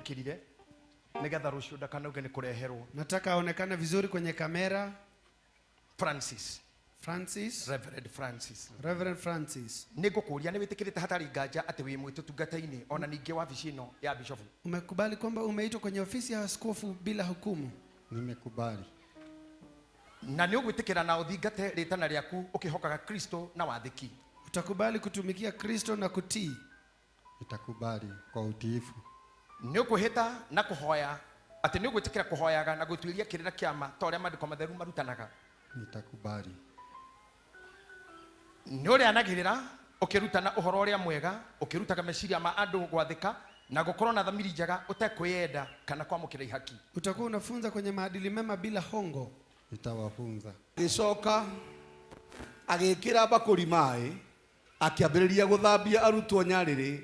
Wetĩkĩrire nĩgetha rũciũ ndakanauge nĩ kũreherwo. Nataka aonekane vizuri kwenye kamera. Francis. Francis. Reverend Francis. Reverend Francis. Nĩ ngũkũria nĩ wĩtĩkĩrĩte hatarĩ nganja atĩ wĩ mwĩtũtungata-inĩ ona ningĩ wabici ĩno ya bishofu? Umekubali kwamba umeitwa kwenye ofisi ya askofu bila hukumu? Nimekubali. Na nĩ ũgwĩtĩkĩra na ũthingate rĩtana rĩaku ũkĩhokaga Kristo na wathĩki? Utakubali kutumikia Kristo na kutii? Nitakubali kwa utiifu. Nĩ ũkwĩhĩta na kũhoya atĩ nĩ ũgwĩtĩkĩra kũhoyaga na gũtuĩria kĩrĩra kĩa ma ta ũrĩa maandĩko matheru marutanaga? Nitakubali. Nĩ ũrĩanagĩrĩra ũkĩrutana ũhoro ũrĩa mwega, ũkĩrutaga meciria ma andũ gwathĩka na gũkorwo na thamiri njega ũtekwĩyenda kana kwamũkĩra ihaki? Utakuwa unafunza kwenye maadili mema bila hongo? Nitawafunza. Agĩcoka agĩkĩra mbakũri maĩ, akĩambĩrĩria gũthambia arutwo nyarĩrĩ,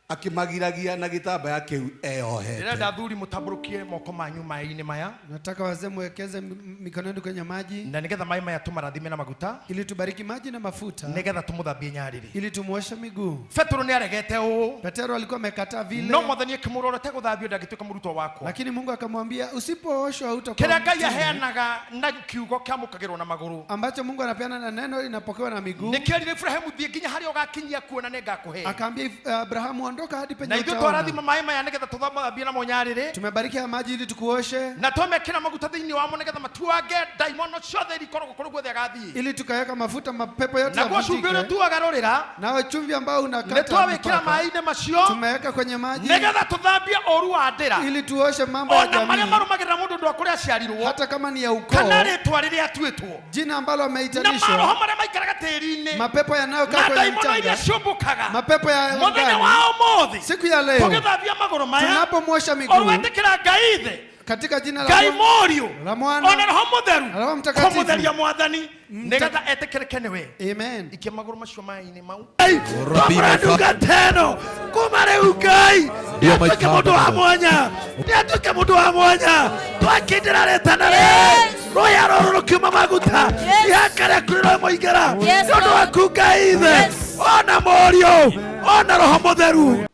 akĩmagiragia na gĩtambaya kĩu eyohete. Ndĩrenda athuri mũtambũrũkie moko manyu maĩ-inĩ maya. Nataka wazee mwekeze mikono yenu kwenye maji. Na nĩgetha maĩ maya tũmarathime na maguta, ili tubariki maji na mafuta, nĩgetha tũmũthambie nyarĩrĩ, ili tumuoshe miguu. Petero nĩ aregete ũũ. Petero alikuwa amekataa vile. No Mwathani akĩmũrora ũtegũthambio ndangĩtuĩka mũrutwo wakwa. Lakini Mungu akamwambia usipooshwa hutakuwa Kĩrĩa Ngai mtume. aheanaga na kiugo kĩamũkagĩrwo na magũrũ, ambacho Mungu anapeana na neno linapokewa na miguu. Nĩkĩo erire Ibrahimu thiĩ nginya harĩa ũgakinyia kuona nĩngakũhe. Akaambia Abrahamu ondoka hadi penye Na ithuĩ utaona. twarathima maĩ maya nĩgetha tũthambie namo nyarĩrĩ. Tumebariki haya maji ili tukuoshe. Na twamekĩra maguta thĩinĩ wamo nĩgetha matuange ndaimono ciothe iria ikoragwo kũrĩ guothe agathiĩ. Ili tukaweka mafuta mapepo yote Naguo cumbĩ ũrĩa yavutike. ũtuaga rũrĩra, Nawe chumvi ambao unakata nĩ twawĩkĩra mpaka, maĩ-inĩ macio, tumeweka kwenye maji nĩgetha tũthambie ũru wa ndĩra, ili tuoshe mambo ya ona marĩa jamii, marũmagĩrĩra mũndũ ũndũ wa kũrĩa aciarirwo, hata kama ni ya ukoo, kana rĩtwa rĩrĩa atuĩtwo, jina ambalo na ameitanishwa, maroho marĩa maikaraga tĩri-inĩ, mapepo yanayokaa na kwenye ndaimono iria mchanga, ciũmbũkaga. mapepo ya Mũthenya angani. wa ũmũthĩ, Siku ya leo tũgĩthambia magũrũ maya, tunapomwosha miguu ũrwetĩkĩra Ngai Ithe, katika jina la Ngai Bwana, Mũriũ, la Mwana, ona Roho Mũtheru, na Roho Mtakatifu. kũmũtheria Mwathani nĩgetha etĩkĩrĩke nĩwe. Amen. Ikia magũrũ macio maĩ-inĩ mau. Twamũra ndungata ĩno kuma rĩu Ngai Ndio nĩatuĩke mũndũ wa mwanya, nĩatuĩke mũndũ wa mwanya. Twakindĩra rĩtana rĩ rũya rũrũ rũkiuma maguta, ihaka rĩaku rĩromoigĩra Yes, nĩ ũndũ Lord. waku Ngai Ithe, Yes. ona Mũriũ, ona Roho Mũtheru.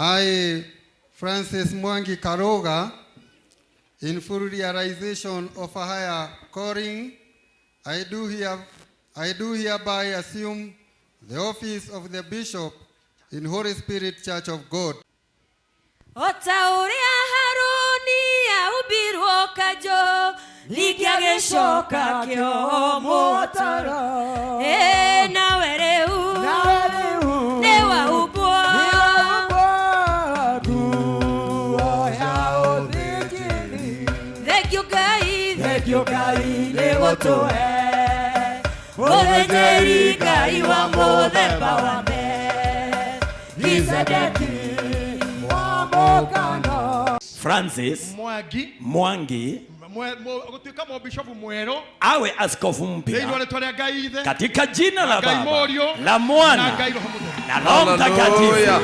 I, Francis Mwangi Karoga, in full realization of a higher calling, I do hereby assume the office of the Bishop in Holy Spirit Church of God. O ta ũrĩa Harũni aumbirwo kanjũ, ningĩ agĩcoka akĩohwo mũtoro. Ĩ, nawe rĩu nĩ waumbwo. Thengiũ Ngai, thengiũ Ngai nĩ gũtũhe mũthĩnjĩri Ngai wa mũthemba wa Melkizedeki. Francis Mwangi Mwangi gũtuĩka mũbishofu mwerũ awe askofu thĩinĩ wa mpya rĩtwa rĩa Ngai Ithe, katika jina la Ngai Baba, Mũriũ, la na Mwana Ngai Roho Mũtheru. na Roho Mtakatifu. Hallelujah.